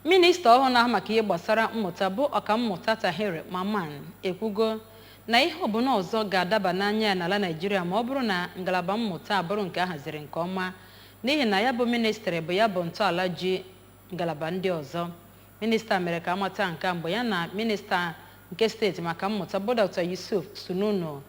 Minista ọhụrụ na-ahụ maka ihe gbasara mmụta, bụ Ọkammụta Tahir Mamman, ekwugo na ihe ọbụla ọzọ ga-adaba n'anya ya n'ala Naijiria ma ọ bụrụ na ngalaba mmụta abụrụ nke a haziri nke ọma, n'ihi na ya bụ ministrị bụ ya bụ ntọala ji ngalaba ndị ọzọ. Minista mere ka amata nke a mgbe ya na minista nke steeti maka mmụta, bụ Dr. Yusuf Sununu,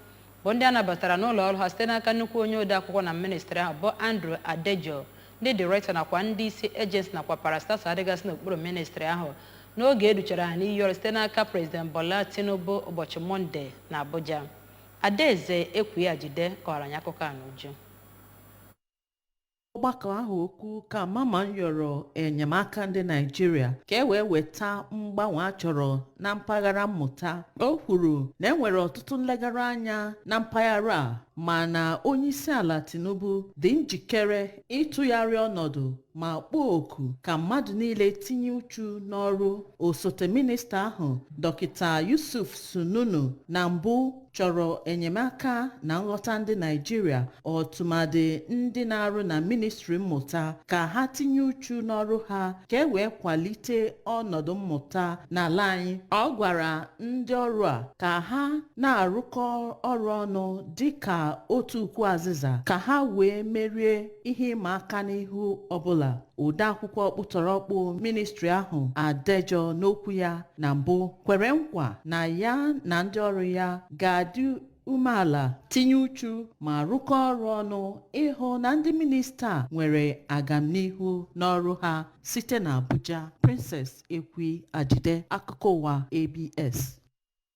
bụ ndị a nabatara n'ụlọ ọrụ ha site n'aka nnukwu onye ode akwụkwọ na ministrị ahụ, bụ Andrew Adejo, ndị director nakwa ndị isi agency nakwa parastatal adịgasị n'okpuru ministrị ahụ, n'oge educhara ha n'iyi ọrụ site n'aka President Bola Tinubu ụbọchị Mọnde na Abuja. Adaeze Ekwuajide kọrọ anyị akụkọ a n'uju. Ọgbakọ ahụ okwu ka Mamman yọrọ enyemaka ndị Naijiria ka e wee weta mgbanwe a chọrọ na mpaghara mmụta. O kwuru na e nwere ọtụtụ nlegara anya na mpaghara a, mana Onyeisiala Tinubu dị njikere ịtụgharị ọnọdụ ma kpọọ oku ka mmadụ niile tinye uchu n'ọrụ. Osote minista ahụ, Dọkịta Yusuf Sununu, na mbụ chọrọ enyemaka na nghọta ndị Naijiria, ọtụmadị ndị na-arụ na ministri mmụta, ka ha tinye uchu n'ọrụ ha ka e wee kwalite ọnọdụ mmụta n'ala anyị. Ọ gwara ndị ọrụ a ka ha na-arụkọ ọrụ ọnụ dịka otu ukwu azịza ka ha wee merie ihe ịma aka n'ihu ọbụla. Ode akwụkwọ ọkpụtọrọkpụ ministri ahụ, Adejo, n'okwu ya na mbụ kwere nkwa na ya na ndị ọrụ ya ga-adị umeala, tinye uchu ma rụkọ ọrụ ọnụ ịhụ na ndị minista nwere agamnihu n'ọrụ ha. Site na Abuja, Princess Ekwi Ajide, akụkọ ụwa ABS.